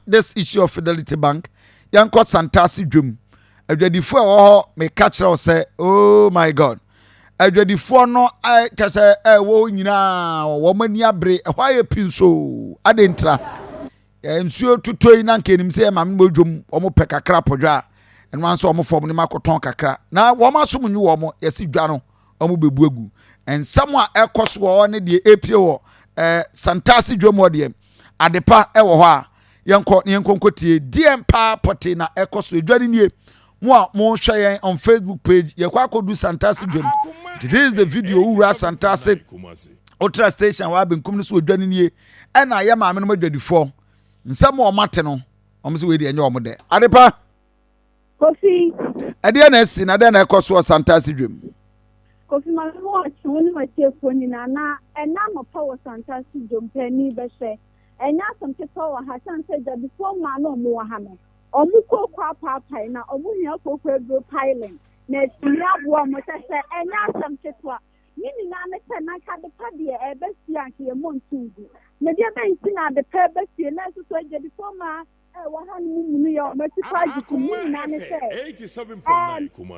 This issue of Fidelity Bank, yɛnkɔ Santase dwam. Adwadifoɔ a ɛwɔ hɔ, meka kyerɛ wo sɛ, oh my God, adwadifoɔ no kyɛ sɛ ɛwɔ nyinaa wɔn ani abere. Ɛhɔ ayɛ pii nso ade ntra nsuo tutɔ yi na nka enim sɛ maame bɔ dwom, wɔn pɛ kakra pɔdwa a ɛno nso wɔn fam ne ma akɔtɔn kakra na wɔn asom nyi wɔn yɛsi dwa no wɔn bɛbu agu. Nsɛm a ɛkɔ so wɔ hɔ ne deɛ epie wɔ Santase dwom hɔ deɛ, adepa ɛwɔ hɔ a yɛnkɔ ne yɛnkɔ nkɔtie deɛ paa pɔte na ɛkɔ so. Edwa ne nie. Mo a mohwɛ yɛn on Facebook page, yɛkɔ akɔdu Santase dwom. This is the video. Wura Santase otra station wɔ abenkum no so, odwa ne nie. Ɛna yɛ maame no adwadifoɔ nsɛm a wɔn ate no, wɔn sɛ wei deɛ ɛnyɛ wɔn dɛ. Adepa. Kofi. Ɛdeɛ na ɛsi na ɛdeɛ na ɛkɔ so wɔ Santase dwom? Kofi, maame mu akyi wo ne watiefoɔ nyinaa. Na ɛna anɔpa wɔ Santase dwom panin bɛhwɛ, ɛnyɛ asɛm ketewa wɔ ha kyɛn sɛ dwadifoɔ mmaa na ɔmo wɔ ha no, ɔmo kooko apaapae na ɔmo hia kooko aduro piling na etumi aboa ɔmo. Kyɛ sɛ ɛnyɛ asɛm ketewa. Ne nyinaa ne sɛ nanka adepa deɛ ɛbɛsie anka yɛ mmɔ nto ngu na deɛ bɛnti na adepa ɛbɛsie na nso so adwadifoɔ mmaa ɛwɔ ha no mu munu yɛ ɔmo akyi kɔ agye tum. Ne nyinaa ne sɛ mpanimfoɔ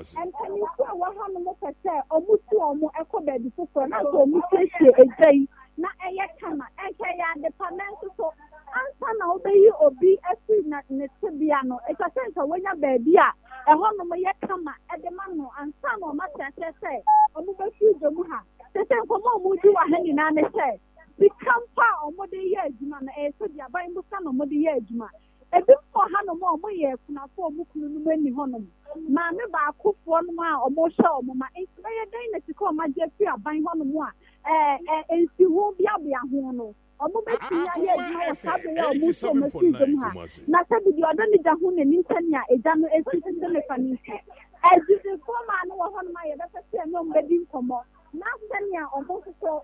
a ɛwɔ ha no mo pɛ sɛ ɔmo tu ɔmo ɛkɔ baabi foforɔ na nso ɔmo siesie egya yi na ɛyɛ kama. Ɛnka ɛyɛ adepa, na nso so ansa na wobɛyi obi afiri na ne tebea no, ɛtwa sɛ nka wonya baabi a ɛhɔnom yɛ kama ɛde ma no ansa na ɔmo ate aseɛ sɛ ɔmo bɛfiri dwom ha. Sɛ nkɔmɔ a ɔmo di wɔ ha nyinaa ne sɛ sika mpo a ɔmo de yɛ adwuma no, ɛyɛ sɛ de aban busa na ɔmo de yɛ adwuma. Ebi wɔ hanom a ɔmo yɛ kunafo a ɔmo kunu nom ani hɔnom, maame baakofoɔ nom a ɔmo hwɛ ɔmo ma. Nti bɛyɛ dɛn na sika a ɔmo agye afiri aban hɔnom a ɛɛ nsiho biabea ho no, ɔmo bɛtumi ayɛ adwuma wɔ saa bere a ɔmo nso ɔmo afiri dwom ha? Na sɛ bibi ɔdɔ ne gya ho n'anim sɛnea egya no esi tete ne fa ne nti adwudifoɔ maa no wɔ hɔnom a yɛbɛpɛ sɛ ɛne ɔmo bɛdi nkɔmmɔ na sɛnea ɔmo nso so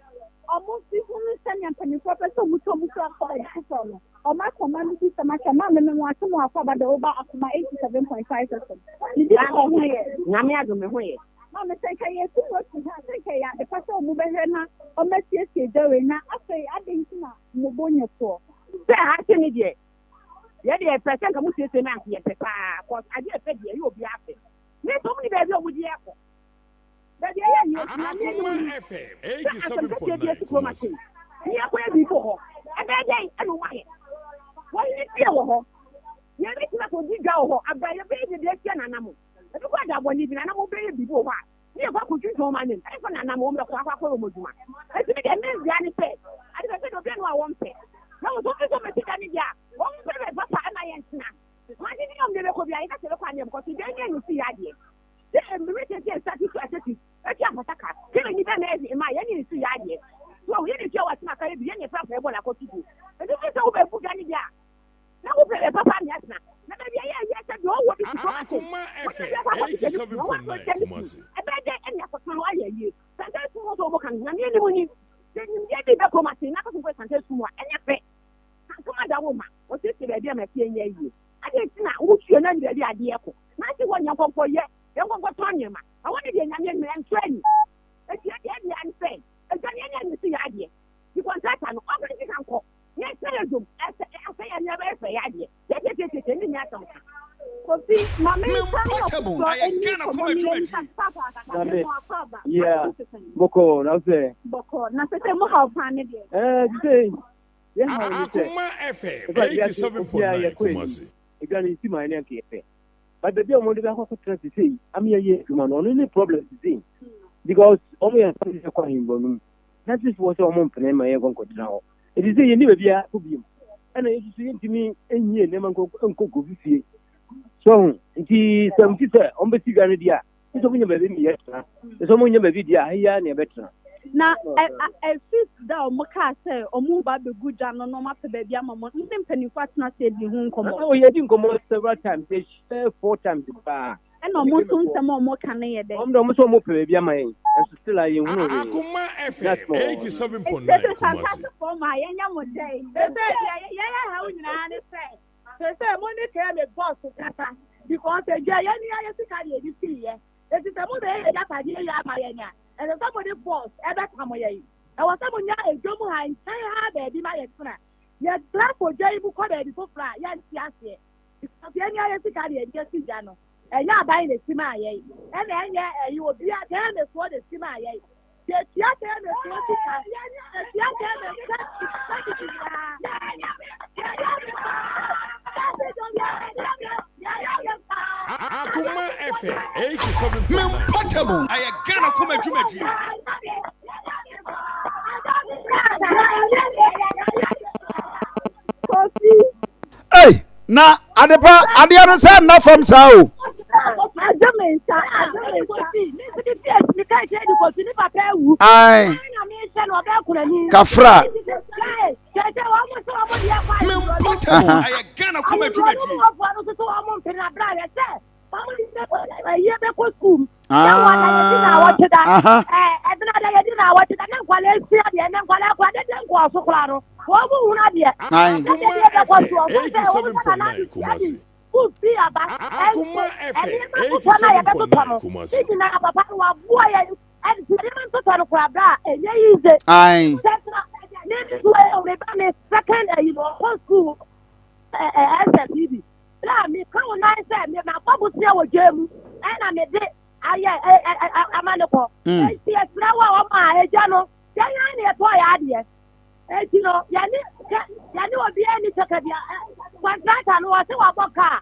ɔmo si hunu sɛnea mpanimfoɔ pɛ sɛ ɔmo tu ɔmo so akɔ baabi foforɔ no. Ɔmo akɔma no bi sɛm akyɛ maame no mo ato mo akɔ aba de ɔba Akoma 87.5 FM bibi akɔ ho yɛ. Nyame adom, me ho yɛ. Maame, sɛ nka yɛtu mo asi ha, sɛ nka yɛ adepa sɛ ɔmo bɛhwɛ na ɔmo asiesie dawei na afei ade nti na mo bo nyɛ soɔ? Sɛ ha se ne deɛ, yɛde yɛpɛ sɛ nka mo siesie no anka yɛpɛ paa, 'cause adeɛ ɛfɛ deɛ ɛyɛ obi afɛ ne sɛ ɔmo ne baabi a ɔmo de yɛkɔ baabi ɛyɛ yie. Nyame anim ni sɛ asɛm kɛseɛ bi asi kurom ase ne yɛkɔyɛ biribi wɔ hɔ, ɛbɛyɛ dɛn ɛna ɔmo ayɛ wɔn ne fie wɔ hɔ? Yɛbɛtumi akɔdi dwa wɔ hɔ aba, yɛbɛyɛ de deɛ asia nanam ebi kɔ ada abɔne bi nanam bɛyɛ biribi wɔ hɔ a ne yɛkɔ akɔtwitwa wɔn anim ɛfa nanam wɔn bɛkɔ akɔ wɔn adwuma. Eti mi deɛ, mɛnzia ne sɛ ade bɛ sɛ de obi anu a wɔn pɛ na wɔn nso nso mɛsi da ne deɛ a wɔn mpɛ bɛ papa ɛma yɛn tena wɔn ade ne yɛn de bɛkɔ bi a yɛka sɛ bɛkɔ aneɛ bɛkɔ so deɛ ɛnyɛ no si yɛ adeɛ sɛ mmiri tete ɛsati so ɛsati eti apataka kí ni bɛ na ɛdi ma yɛn ni nsu yɛ adeɛ so yɛn ni tua wɔ asem aka yɛ bi yɛn ni fɛ fɛ bɔ na akɔ tutu eti fi sɛ wobɛ bu gani deɛ a na wopɛ bɛ papa mi atena na baabi a yɛ yɛ sɛ deɛ ɔwɔ bi si kurom ase wɔn bi akɔ akɔ tete ne kunu wɔn akɔ tete ne kunu, ɛbɛyɛ dɛ ɛna akɔtena hɔ ayɛ yie? Santase sukuu hɔ sɛ wɔn ka no, Nyame anim ni sɛ nimdeɛ bi bɛ kurom ase na akɔso nkɔ Santase sukuu mu a ɛnyɛ fɛ. Kankama da wo ma wɔsiesie baabi a ma ɛfie nyɛ yie adeɛ nti na wotue na baabi adeɛ kɔ na ase hɔ nyɛ nkɔnkɔ yɛ yɛn nkɔnkɔ tɔn nneɛma ɛhɔ ne deɛ Nyame anim ɛnso ani eti ɛdeɛ ɛdeɛ ano sɛ adwane ɛne ɛne si yɛ adeɛ ti contractor no ɔbɛn sika nkɔ yɛn sɛ yɛ dwom ɛsɛ ɛsɛ yɛ nneɛma ɛfɛ yɛ adeɛ tietietie ne nyɛ asɛm ka. Kofi, maame nsa ne ɔfoforɔ ani nkɔmmɔ ne yɛn nsa papa Maame, yeah, bɔkɔ na sɛ. Bɔkɔ na sɛ mo haw paa ne deɛ? Sɛ yɛ haw ne sɛ ɛfɛ wiase obiara yɛ kɔ anim, edwa ne nsi maa ne anka yɛ pɛ, but baabi a wɔn de bɛ akɔ akɔtena sise yi ama yɛ adwuma no, ɔno ne problem sise, because wɔn yɛ nsa yɛ kɔ ahemfo no mu na sisi wɔ sɛ wɔn mpene ma yɛ nkɔ nkɔtena hɔ. Eti sɛ yɛn ni baabi a kɔ biem ɛna yɛn nso yɛntumi nyie nneɛma nkɔ nkɔ nkɔ fifie so ho. Nti sɛ mfi sɛ wɔn bɛsi dwa no deɛ a, sɛ wɔn nya baabi mi yɛ tena, sɛ wɔn nya baabi deɛ a, ahiya na yɛbɛtena. Na ɛfi da a ɔmo kaa sɛ ɔmo ba abɛgu dwa no na ɔmo apɛ baabi ama mo, ne mpanimfoɔ atena ase adi ho nkɔmmɔ? Oh, yɛdi nkɔmmɔ several times, yɛhyɛ four times paa. Ɛna ɔmo nso nsɛm a ɔmo ka no yɛ dɛ? Ɔmo de ɔmo sɛ ɔmo pɛ baabi ama yɛn, ɛnso still a yɛnhunu hwee. Akoma That's FM more. 87.9 Kumasi. Santasefoɔ ma yɛnyɛ mo dɛn? Sɛ yɛyɛ haw nyinaa ne sɛ mo ne kɛɛ me boss kasa, because edwa yɛn ni ayɛ sika deɛ ebi si yɛ eti sɛ mo bɛyɛ yɛ gyapadeɛ yɛ ama yɛn a, ɛsɛ sɛ mo de boss ɛbɛka mo yɛn. Ɛwɔ sɛ mo nya edwom ha nkyɛn ha baabi ma yɛ tena. Yɛtra kɔ dwa yi mu kɔ baabi foforɔ a, yɛnte aseɛ. Because yɛn ara yɛn sika na yɛde asi dwa no. Ɛnyɛ aban na esi maa yɛn, ɛna ɛnyɛ ɛyi obiara Ghanafoɔ na esi maa yɛn. Yɛtua Ghanafoɔ sika, yɛtua Ghana tax nyinaa. Akoma FM 87.9. Me mpɔtam ɛyɛ Ghana koma dwumadie. Kofi. Ei, na adepa adeɛ no sɛ nna fam saa o. Ae. Kafra. Me mpɔtam ɛyɛ Ghana koma dwumadie. Akoma FM 87.9 Kumasi. Akoma FM 87.9 Kumasi. Ae. Bere a meka wo nan sɛ mabɔ bosea wɔ dwa mu ɛna mede ayɛ ama no kɔ. Mm. Enti yɛsrɛ wo a wɔma agya no yɛn ara na yɛtɔɔ yɛ adeɛ. Enti no yɛne yɛne obiara ni kyɛkɛ bia kɔntrata no wɔse wabɔ kaa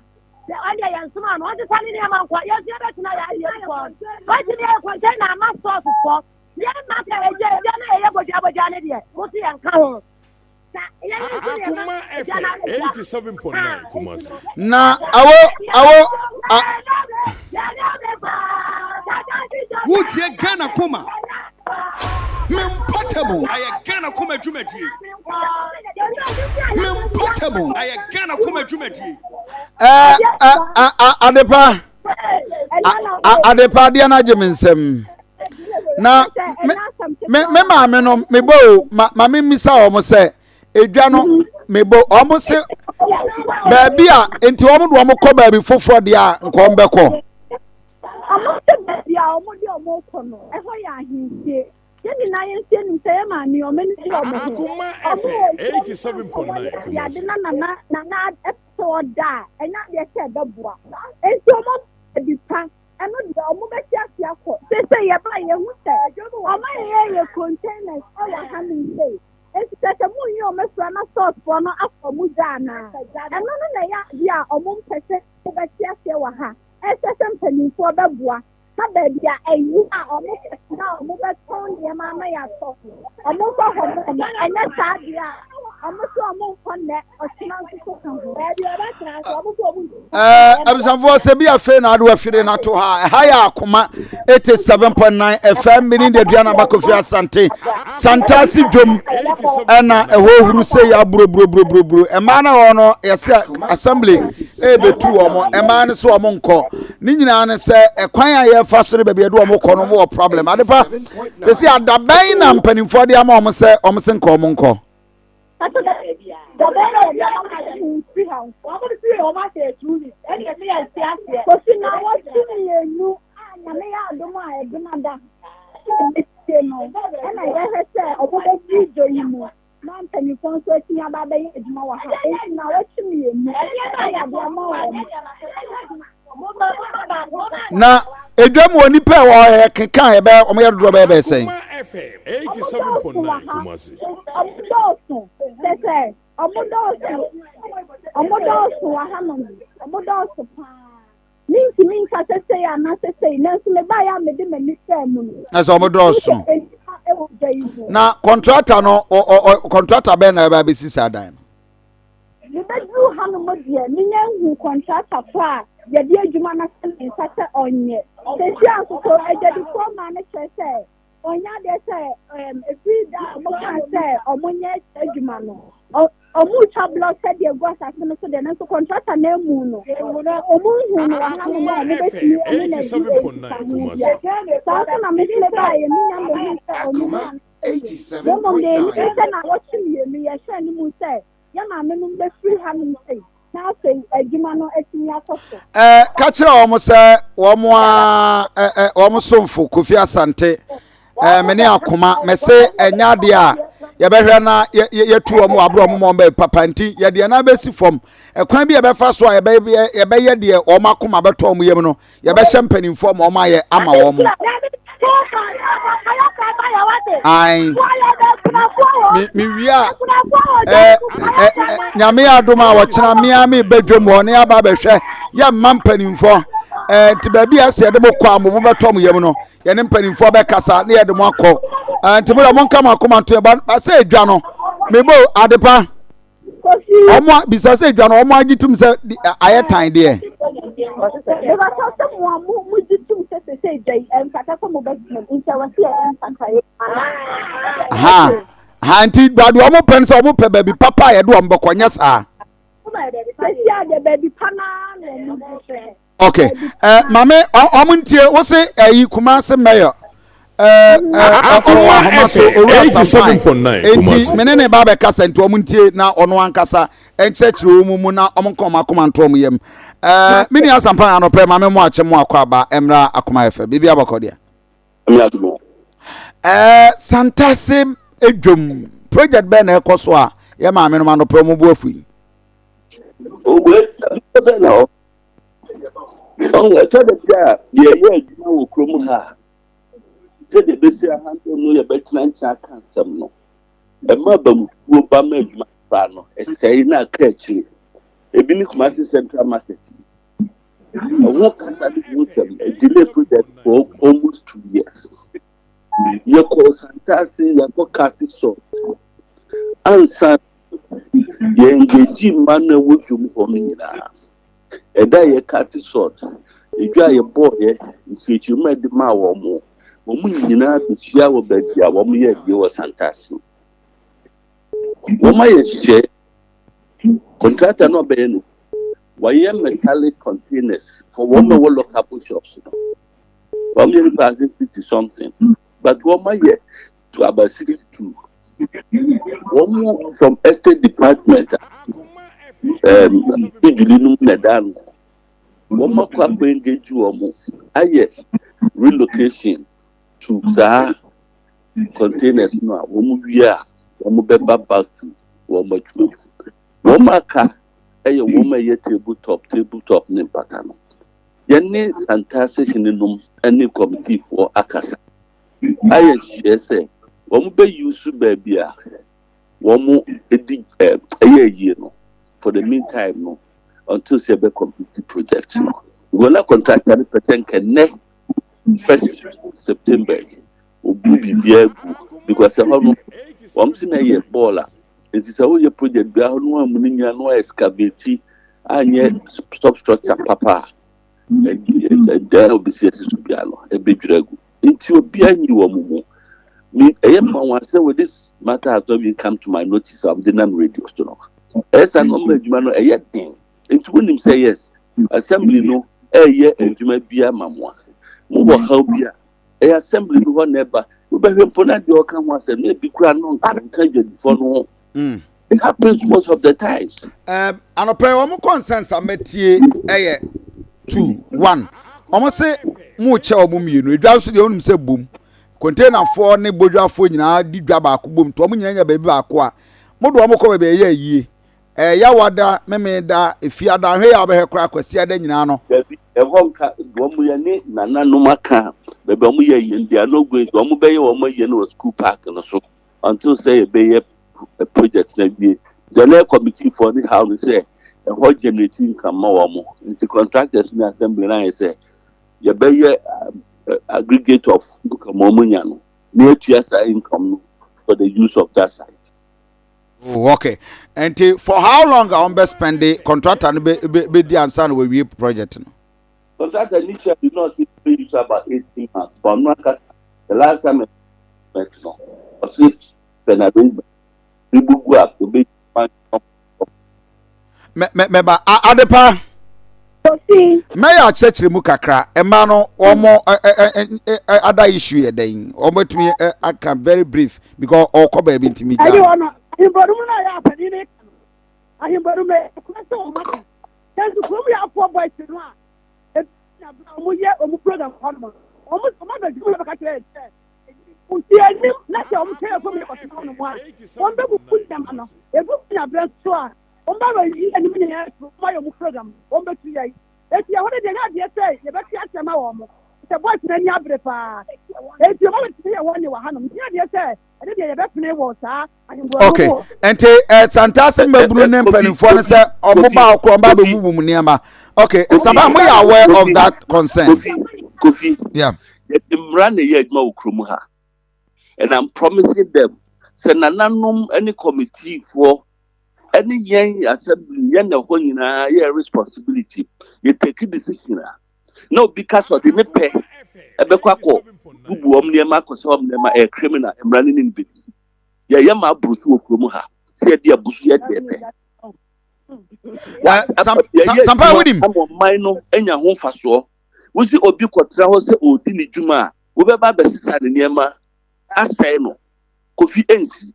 ɛndeɛ yɛn soma no ɔnsesa ne nneɛma nkɔ yɛn nso yɛbɛtena yɛ adeɛ mu kɔ. Wɔatumi ayɛ kɔntɛna ama sɔɔsofoɔ yɛn ma sɛ agya agya no yɛyɛ bodua bodua no deɛ mo so yɛnka ho. Akoma FM 87.9 Kumasi. Na awo awo a. Wotie Ghana Koma. Me mpɔtam. Ɛyɛ Ghana Koma dwumadie. Me mpɔtam. Ɛyɛ Ghana Koma dwumadie. Ɛɛ ɛ adepa adepa adeɛ no agye me nsam. Na me me me maame no mebɔ o ma ma me mmisa wɔn sɛ edwa no mebɔ wɔn se baabi a nti wɔn de wɔn kɔ baabi foforɔ deɛ a nka wɔn bɛkɔ. Wɔn se baabi a wɔn de wɔn kɔ no ɛhɔ yɛ ahemfie. Yɛn nyinaa yɛn nso yɛnim sɛ yɛn maame wɔn ani gye wɔn ho. Akoma Wɔn FM wɔ nsuo mu a wɔyɛ 87.9 ade Kumasi. na nana nana ɛpɛ sɛ ɔda a ɛnyɛ adeɛ sɛ ɛbɛboa. Nti wɔn baabi pa ɛno deɛ ɔmo bɛte ase akɔ. Seesei yɛbae yɛhu sɛ ɔmo ayeyɛ yɛ containers ɛwɔ hanom sei. Enti sɛ sɛ mo nyi ɔmo afira na source foɔ no afa ɔmo gya anaa? Ɛno no na ɛyɛ adeɛ a ɔmo mpɛ sɛ ɔmo bɛte aseɛ wɔ ha. Ɛsɛ sɛ mpaninfoɔ bɛboa na baabi a ɛyɛ a ɔmo pɛ na ɔmo bɛtɔn nneɛma ama yɛatɔ no, ɔmo mfa hɔ ma ɔmo. Ɛnyɛ saa deɛ a, ɔmo se ɔmo nkɔ nnɛ, ɔkyena nso so ka ho. Abusuafoɔ sɛ bi afei na ade wafiri no ato ha ɛha yɛ akoma 87.9 fm mene de aduana bakofi asante santase dwom ɛna ɛhɔ huru sɛ yɛ aburoburoburoburoburo ɛmaa no hɔ no yɛsɛ assembly ɛbɛtu wɔn ɛmaa no sɛ wɔn nkɔ ne nyinaa ne sɛ ɛkwan a yɛfa so ne baabi yɛde wɔn kɔ no wɔ problem adepa sɛ si adabɛn na mpanimfoɔ de ama wɔn sɛ wɔn se nkɔ wɔn nkɔ. Kofi na wɔtwe mmienu a nyame yɛ adom a ɛbena da ɛbɛsie no ɛna yɛhwɛ sɛ ɔmo bɛfiri dwo yi mu na mpanyinfoɔ nso atumi aba abɛyɛ adwuma wɔ ha enti na wɔtwe mmienu ɛna yɛde ama wɔn. Na edwam wɔ nipa a ɛwɔ hɔ keka a yɛbɛ wɔn yɛ dodoɔ bɛyɛ bɛyɛ sɛn. Akoma FM Ɔmo dɔɔso wɔ 87.9 ha. Kumasi. Ɔmo dɔɔso. Kyɛ sɛ ɔmo dɔɔso. Ɔmo dɔɔso wɔ hanom. Ɔmo dɔɔso paa. Mintumi nka sɛ sei anaasɛ sei nanso mebaeɛ a mede m'ani sɛɛ mu no. Na sɛ ɔmo dɔɔso. Mehu sɛ nnipa wɔ dwa yi mu. Na kɔntrata no ɔ ɔ ɔ kɔntrata bɛn na ɛbɛ abɛsi saa dan no. Mebɛduru hanom deɛ, menya nhuu kɔntrata ko a yɛde adwuma no ahyɛ ne nsa sɛ ɔnyɛ. Seesei nso so, adwadifoɔ mmaa no kyerɛ sɛ ɔnyɛ adeɛ sɛ ɛfiri da a wɔkaa sɛ wɔnyɛ saa adwuma no, wɔretwa blɔk sɛdeɛ ɛgu asase no so deɛ, nanso kɔntrata no ammu no. Wɔnhuu no wɔ hanom a Akoma wɔbɛtumi FM ne no adi 87.9 nkitaho Kumasi. biara. Saa nso na me nso mebaeɛ, menya mmɛhuu sɛ ɔno mu Akoma anaa sɛ Na mmom deɛ yɛnim ne sɛ nnawɔtwe mmienu yɛhwɛ anim sɛ yɛn maamenom bɛfiri hanom sei na afei adwuma no atumi akɔ so. Ɛɛ ka kyerɛ wɔn sɛ wɔn a ɛ ɛ wɔn somfo Kofi Asante ɛɛ me ne akoma mɛse ɛnyɛ adeɛ a Yɛbɛhwɛ na yɛtu wɔn wɔ abere wɔn ma wɔn bɛyɛ papa nti yɛde yɛn nan bɛsi fam. Ɛkwan bi a yɛbɛfa so a yɛbɛyɛ deɛ wɔn akoma bɛtɔ wɔn yam no, yɛbɛhyɛ mpanimfoɔ ma wɔn ayɛ ama wɔn. Ae. Me me wie a ɛ ɛ nyame adom a wɔkyena mmea me bɛdwam hɔ ne aba abɛhwɛ yɛ mma mpanimfoɔ ɛɛ nti baabi a ɛsɛ yɛde mo kɔ a mo bo bɛtɔ mo yam no yɛne mpanimfoɔ bɛkasa ne yɛde mo akɔ ɛɛ nti mo deɛ monka mo akoma nto yɛ ba sɛ edwa no mebo adepa. Wɔn a bisa sɛ edwa no wɔn agye tum sɛ ayɛ tan deɛ. Ebata sɛ mo a mo mo gye tum sɛ sɛ sɛ edwa yi ɛmfata sɛ mo bɛ tena mu nti ɛwɔ sɛ yɛyɛ nsakraeɛ. Ha ha nti baabi wɔn pɛ no sɛ wɔn pɛ baabi papa a yɛde wɔn bɛkɔ nyɛ saa. Sɛsi a deɛ baabi pa naa na wɔn gye sɛ. ok eh, maame ɔmo ntie wo se ɛyi eh, Kumasi mayor eh, eh, ɔwɔ ahoma so owura Sampan enti me ne ne ba bɛkasa nti ɔmo ntie na ɔno ankasa nkyerɛkyerɛ wɔn mu na ɔmo nka ɔmo akoma nto ɔmo yam eh, me nua Sampan anɔpɛ maame mo akyɛ mo akɔ aba mmra akoma ɛfɛ biribi abɔkɔ deɛ eh, Santase edwom project bɛn na ɛkɔ so a yɛ maame no ma anɔpɛ ɔmo bu afu yi. Ɔn, ɛtɔ da bi a yɛyɛ adwuma wɔ kurom ha a, sɛdeɛ ɛbɛsi ahandle no yɛbɛtena nkyɛn aka asɛm no, ɛma abamubuo ba ma adwuma koraa no ɛsɛe na aka akyire. Ebi ne Kumasi Central Market yi. Ɛho kasa ne ho nsɛm, ɛdelay project for almost 2 years. Yɛkɔɔ Santase, yɛakɔ Kati Salt. Ansa yɛ engage mma no ɛwɔ dwom hɔ no nyinaa. Ɛda a yɛkate sɔɔt, edwa a yɛbɔeɛ, nkyerɛkyerɛmu a yɛde maa wɔn, wɔn nyinaa bɛhyia wɔ baabi a wɔyɛ adie wɔ Santase. Wɔayɛ nhyehyɛeɛ. Contractor no a ɔbɛyɛ no, wayɛ metallic containers for wɔn a ɛwɔ lockable shops no. Wɔn yɛ nipa ase 50 something, but wɔn ayɛ to about 62. Wɔn from estate department idwuli no mu na ɛda ano. Wɔn akɔ akɔ engage wɔn ayɛ relocation to saa containers no a wɔn wie a wɔn bɛba back to wɔn adwuma. Wɔn aka ɛyɛ wɔn a ɛyɛ table top table top ne mpata no. Yɛne Santase hene nom ne kɔmitiifoɔ akasa ayɛ nhyehyɛɛ sɛ wɔn bɛ use baabi a wɔn di ɛyɛ ayie no for the meantime no until sɛ ɛbɛ complete project no. Because na contractor no pɛ sɛ nka nnɛ first September yi obu biribiara gu because ɛhɔ no wɔn si na ɛyɛ bɔɔl a nti sɛ woyɛ project biara hɔ no wɔn amu no nyinaa no excavate anyɛ substructure papa a ɛdan a obesi asi so biara no ɛbɛdwira agu. Nti obiara nyi wɔn mu. Me ɛyɛ ma wɔn asɛ wɔ this matter has not even come to my notice a wɔde nam radio so no. Ɛyɛ saa na wɔn adwuma no ɛyɛ den. Nti wonim sɛ yes assembly no ɛyɛ adwuma bi ama mo a mo wɔ haw bi a ɛyɛ assembly no hɔ na ɛba. Wobɛhwɛ mpo na deɛ ɔka ho asɛm na ebi koraa no nka nka dwadifoɔ no ho. It happens most of the times. Um, anɔpɛ wɔn concerns a mɛtie ɛyɛ two one wɔn se mo kyɛ wɔn mmienu edwa nso deɛ wɔn sɛ bom containerfoɔ ne bodwafoɔ nyinaa di dwa baako bom to wɔn nyinaa nya baabi baako a mo de wɔn kɔ baabi ɛyɛ ayie ɛyɛ yawada memeda efiada ahwɛ yɛ a wɔbɛhwɛ koraa kwasiada nyinaa no. Dabi ɛhɔ nka wɔn yɛ ne nananom aka baabi a wɔn yɛ ayie no they are not going to wɔn bɛyɛ wɔn ayie no wɔ school park no so. Until sɛ yɛbɛyɛ project no awie. Deɛ na committee foɔ ne haw no sɛ ɛhɔ generate income ma wɔn. Nti contractors ne assembly no ayɛ sɛ yɛbɛyɛ aggregate of income wɔn nya no na yɛatua saa income no for the use of that site. Oh, okay. Nti for how long a wɔn bɛ spend the contractor no bɛ bɛ bɛ di ansa na wɔawie project no? Contractor initially na ɔsi bɛ use about 18 months but ɔno ankasa the last time met no ɔsi pɛ na arrangement bi bugu a obe Mɛba adepa. Mɛyɛ akyerɛkyerɛ mu kakra mmaa no wɔn ada issue yɛ dɛn wɔn bɛtumi aka very brief because ɔkɔ baabi ntumi gya. Ɛyi wɔn ahembarum na yɛ apanin ne ka no ahembarum na yɛ kura sɛ wɔn aka nanso kurom yɛ afoɔ boys no a ebi na bere a wɔn yɛ wɔn program hɔ nom wɔn wɔn abɛdwuma bɛka kyerɛ yɛ sɛ. Nti anim na sɛ wɔn sɛ yɛfam yɛkɔtena hɔ nom a, wɔn bɛbubu nneɛma no. Ebu nya berɛ nso a, wɔn ba bɛyi anim nyinaa afiri wɔn ayɛ wɔn program, wɔn bɛtu yɛn. Eti ɛhɔ no deɛ ɛnyɛ adeɛ sɛ yɛbɛte aseɛ ma wɔn. Sɛ boys no ani abere paa. Eti wɔn abɛtumi yɛ wɔn ne wɔ hanom. Nti ɛnyɛ adeɛ sɛ ɛne deɛ yɛbɛpene wɔ saa okay nti eh, santase mmabunu ne mpanimfoɔ no sɛ ɔmo ba ɔkorɔ ɔmo ba bɛbubu mu nneɛma okay nsaba mo yɛ aware of that concern. Kofi Kofi yeah. Yɛde mmara na ɛyɛ adwuma wɔ kurom ha and I'm promising them sɛ nananom ne committeefoɔ ɛne yɛn assembly yɛn na ɛhɔ nyinaa yɛ responsibility yɛ take decision a na obi ka sɛ ɔde ne pɛ ɛbɛkɔ akɔ bubu wɔn nneɛma akɔsɛ wɔn nneɛma ɛyɛ criminal mmara ne ne no bɛdi. Yɛyɛ ma aboro so wɔ kurom ha sɛ yɛde abusu yɛ deɛ pɛ. Sampa wonim. Ama ɔman no anya ho mfasoɔ. Wosi obi kɔtena hɔ sɛ ɔredi ne dwuma a, wobɛba abɛsesa ne nneɛma asɛe no. Kofi ensi.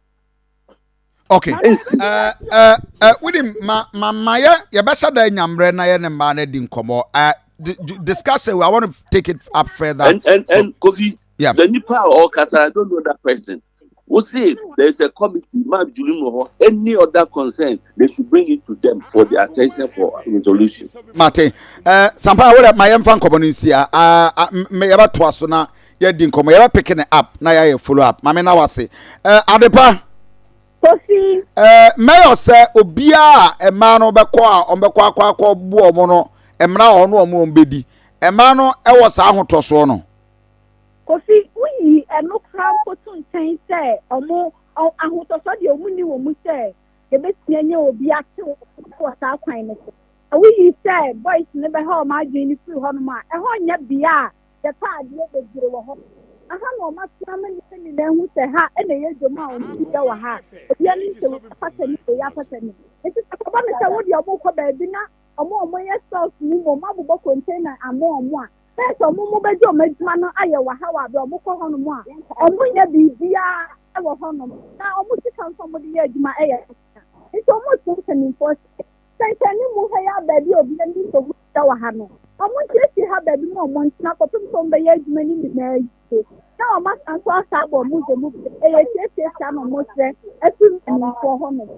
Okay. Ensi. Uh, uh, uh, wonim ma ma ma yɛ yɛbɛhyɛ da nyammerɛ na yɛ ne mmaa no adi nkɔmmɔ. Uh, discuss it. I want to take it up further. And and and Kofi. Yeah. The nipa a ɔkasa, I don't know that person. Wo se there is a committee, ma Julie wɔ hɔ, any other concern, they should bring it to them for their attention for resolution. Mate. Eh, Sampa, wo dɛ ma yɛmfa nkɔmmɔ no nsia. Ah, ah, yɛbɛtoa so na yɛadi nkɔmmɔ. Yɛbɛpeke ne up na yɛayɛ follow up. Mame na wase. Eh, Adepa. Kofi. Eh, mayor sɛ obiara a mmaa no bɛkɔ a wɔbɛkɔ akɔ akɔ bu wɔn no, mmara wɔ hɔ no wɔn wɔn bɛdi. Mmaa no wɔ saa ahotɔsoɔ no. Kofi, woyi ɛno koraa mpo to nkyɛn sɛ ɔmo ahotɔsoɔ deɛ ɔmo nni wɔ mu sɛ yɛbɛtumi anya obi ate wɔ saa kwan no so. Na woyi sɛ boys no bɛha ɔmo adwene no firi hɔnom a, ɛhɔ nyɛ bea a yɛtɔ adeɛ bebree wɔ hɔ. Ɛha na ɔmo atena ama nnipa nyinaa ahu sɛ ha na ɛyɛ dwom a ɔmo di dwa wɔ ha. Obiara nim sɛ wei afata ni, wei afata ni. Nti sɛ kɔba no sɛ wo deɛ ɔmo rekɔ baabi na ɔmo a ɔmo yɛ sales no mmom abobɔ container ama ɔmo a, Bɛyɛ sɛ ɔmo mo bɛgye ɔmo adwuma no ayɛ wɔ ha wɔ aberɛ a ɔmo kɔ hɔ nom a ɔmo nyɛ biribiara wɔ hɔ nom na ɔmo sika nso ɔmo de yɛ adwuma yɛ kakra nti ɔmo kyerɛ mpanimfoɔ sɛ sɛnkyɛnne mu ha yi a baabi a obiara nim sɛ ɔmo hyia wɔ ha no ɔmo nsiesie ha baabi ma ɔmo ntena kɔpem sɛ ɔmo bɛyɛ adwuma no nyinaa yie na ɔmo asan so asa abɔ ɔmo dwa mu bio ɛyɛ siesie saa na ɔmo kyerɛ afiri mpanimfoɔ hɔ nom.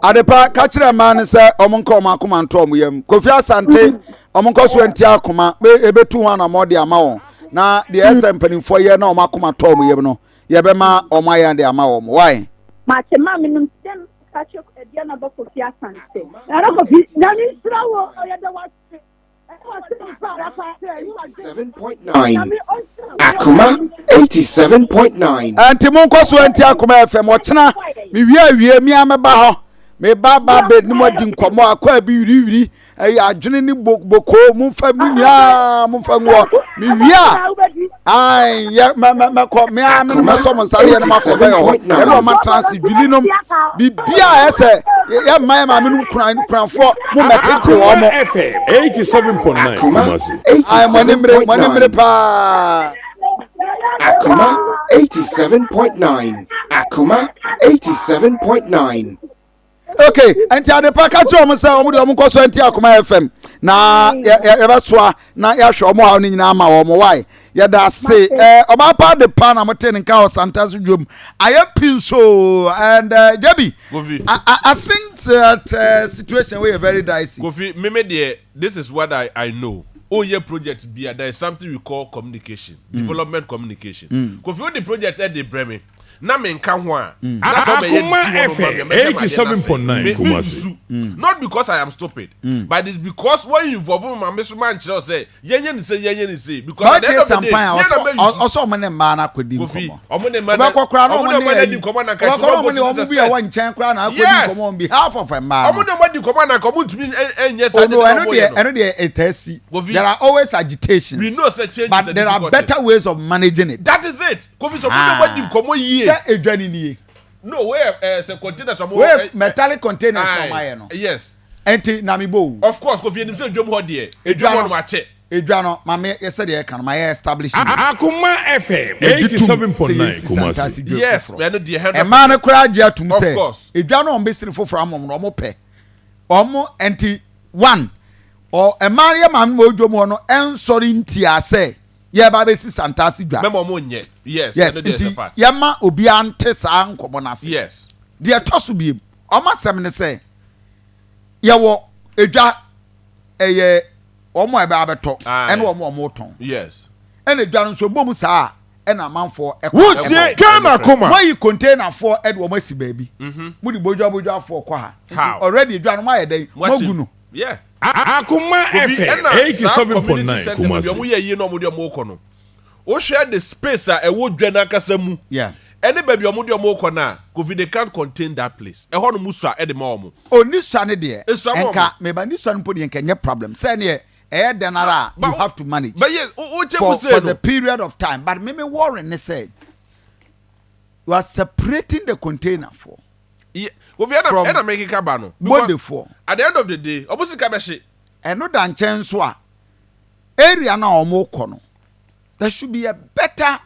Adepa ka kyerɛ mmaa no sɛ wɔn nka wɔn akoma nto wɔn yam. Kofi Asante wɔn nkɔ so nti akoma ebetu ho anamɔ de ama wɔn na deɛ ɛsɛ mpanimfoɔ yɛ na wɔn akoma tɔ wɔn yam no yɛbɛma wɔn ayɛ de ama wɔn. Why? Mate ma menom dɛm ka kyerɛ ɛdeɛ na bɛ Kofi Asante. Nana Kofi nyame nhyira wo yɛda wase. 87.9 Akoma 87.9. Nti monkɔ so nti Akoma FM ɔkyena mewie awie mea mɛba hɔ meba ba bɛ ne mu adi nkɔmmɔ akɔ abi wiriwiri ɛyɛ adwene ne bokoo momfa mu nyinaa momfa nguɔ mewie a ai yɛ mɛ mɛ mɛkɔ mea me no mɛsɔ mo nsa yɛ no makɔ bɛyɛ hɔ yɛne ɔma tena ase dwili nom biribiaa ɛsɛ yɛ mma yɛ maame nom kunafoɔ mo mɛtete wɔn mo. FM 87.9 Kumasi. Ayi mo ani mmere mo ani mmere paa. Akoma 87.9 Akoma 87.9. Okay, nti adepa ka kyerɛ wɔn sɛ wɔn deɛ wɔn nkɔ so nti Akoma FM na yɛbɛsoa na yɛahwɛ wɔn haw no nyinaa ama wɔn wae yɛda ase ɛɛ ɔbaa pa adepa na mo te ne nka wɔ Santase dwom ayɛ pii nso and uh, Jabi Kofi. I, I, I think that uh, situation wey very dicey. Kofi, meme deɛ, this is what I, I know. Woyɛ project bi a, there is something we call communication, mm. development communication. Mm. Kofi, wode project ɛde brɛ me, na menka ho a, mm. na sɛ wobɛyɛ de si hɔ no ma me a, mɛhwɛ ma adeɛ no asɛe. Me, mensusu. Mm. Not because I am stupid, mm. but it's because when you involve me, ma me so mankyerɛ wo sɛ, Yɛnyɛ ne sei, yɛnyɛ ne sei. Because at the end of the day, yɛn na mɛ use. Ɔsɔ ɔmo ne mmaa no akɔdi nkɔmɔ. Ɔmo ne mmaa no ɔbɛkɔ koraa na ɔmo ne ayi. Ɔbɛkɔ na ɔmo ne ɔmo bi a ɛwɔ nkyɛn koraa na akɔdi nkɔmɔ on behalf of mmaa no. Ɔmo ne ɔmo adi nkɔmɔ na nka ɔmo ntumi nyɛ saa de na ɔmo yɛ no. Ɛno deɛ ɛtaa si. There are always agitations. We know sɛ change is a But there are better ways of managing it. That is it. Kofi sɛ ɔmo ne ɔmo adi nkɔmɔ yie. Sɛ edwa ni nie. No wey ɛ sɛ containers ɔmo. Wey metallic containers na ɔmo ayɛ no. Yes. Ɛnti na me bɔ o. Of course Kofi yɛnim sɛ dwam hɔ deɛ edwam hɔ nom akyɛ. Edwa no ma me sɛdeɛ yɛka no ma yɛ establish bi. Akoma FM Yɛgye tom sɛ 87.9 yɛnsi Kumasi. Santase dwa Yes foforɔ. ɛno deɛ 100 Mmaa no percent. koraa gye atum Of sɛ course. edwa no a wɔbɛsi no foforɔ ama wɔn no wɔn pɛ. Wɔn ɛnti one ɔ mmaa no yɛ maame ma wɔdwam hɔ no ɛnsɔre ntia sɛ yɛreba abɛsi Santase dwa. Mɛma wɔn nyɛ. Yes, Yes, ɛno deɛ nti ɛsɛ fact. yɛma obiara nte saa nkɔmmɔ no ase. Yes. Deɛ ɛtɔ so biem, wɔn asɛm ne sɛ yɛwɔ edwa ɛyɛ wɔn a ɛbɛ abɛtɔ ɛne wɔn a wɔtɔn. Yes. Ɛna edwa no nso ebom saa a ɛna amanfoɔ ɛkɔ. Wotie Ghana Koma. Moayi containerfoɔ ɛde wɔn asi baabi. Mo de bodwabodwafoɔ kɔ ha. Nti already edwa no moayɛ dɛn? Moagu no. Yeah. Akoma Kofi, FM ɛna saa community 87.9 center baabi a Kumasi. wɔyɛ yie na wɔde wɔn rekɔ no, wohwɛ the space a ɛwɔ dwa no ankasa mu Yeah. ɛne baabi a wɔde wɔn rekɔ no a, Kofi, they can't contain that place. Ɛhɔ nom sua de ma wɔn. Oh, ne sua no deɛ, Esua ma nka wɔn. meba ne sua no mpo deɛ nka ɛnyɛ problem. Sɛ neɛ ɛyɛ dɛn ara a, But you have to manage But yes, wo kyɛ for mu sei for no. the period of time. But me me worry ne sɛ, you are separating the container for. Yeah, Kofi, ɛna From ɛna mekeka ba no. Because Bodefoɔ. at the end of the day, wɔn sika bɛhye. Ɛno da nkyɛn nso a, area no a wɔrekɔ no, there should be a better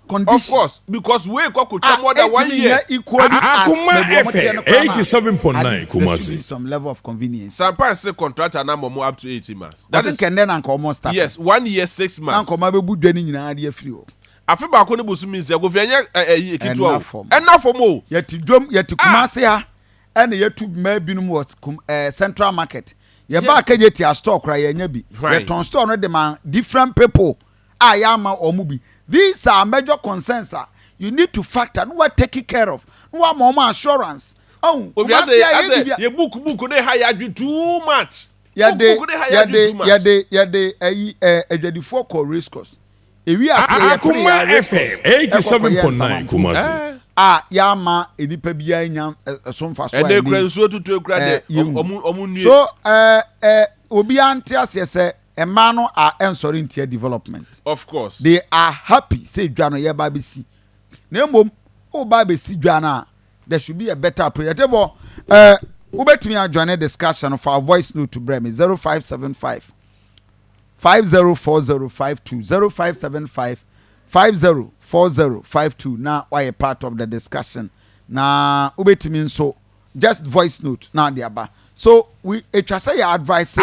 condition. Of course, because wei kɔ kotwa Ah, more than one ɛntumi year. nyɛ equally as Akoma baabi a wɔteɛ no FM koraa no a, 87.9 at least there should be Kumasi. some level of convenience. Sampan se contractor na ama ɔmo up to 18 months. That Ɔse is nka nnɛ na nka wɔn start. yes, one year six Na months. nka wɔn abɛbu dwa no nyinaa de afiri hɔ. Afe baako ne bosome nsia, Kofi ɛnyɛ ɛ ɛyi ketewa Ɛnna o. fam. Ɛnna fam o. Yɛte dwam, yɛte Ah! Kumasi ha, ɛna yɛtu mmaa binom wɔ kum ɛɛ Central Market. Yɛbaa Yes. Kejetia store koraa yɛanya bi. Hwan? Yɛtɔn store no de ma different people a yɛama wɔn bi. These are major concerns a you need to factor na wa take care of na wama wɔn assurance. Ɔn, Kofi Kumasi asɛ a yɛ asɛ biribi a. yɛ book book ne ha yɛ adwi too much. Book Yɛde book ne ha yɛ adwi yɛde too much. yɛde yɛde ɛyi ɛɛ adwadifoɔ kɔ race course. Ewi ase yɛ pere Akoma yɛ race FM course ɛkɔ kɔyɛ 87.9 nsamanfo Kumasi. Eh. a yɛama nnipa biara nya ɛso mfaso a Ɛnna ekura ɛne nsuo tutu ekura ɛɛ deɛ yɛhu. ɔmo ɔmo nue. So ɛɛ ɛɛ obiara nte aseɛ sɛ mmaa no a ɛnsɔre ntia development. Of course. They are happy sɛ dwa no yɛba abɛsi. Na mmom woba abɛsi dwa no a there should be a better approach. Ɛtefo ɛɛ wobɛtumi ajoin discussion no fa voice note brɛ me 0575 504052 0575 504052 na wayɛ part of the discussion na wobɛtumi nso just voice note na ade aba so we etwa sɛ yɛ advice.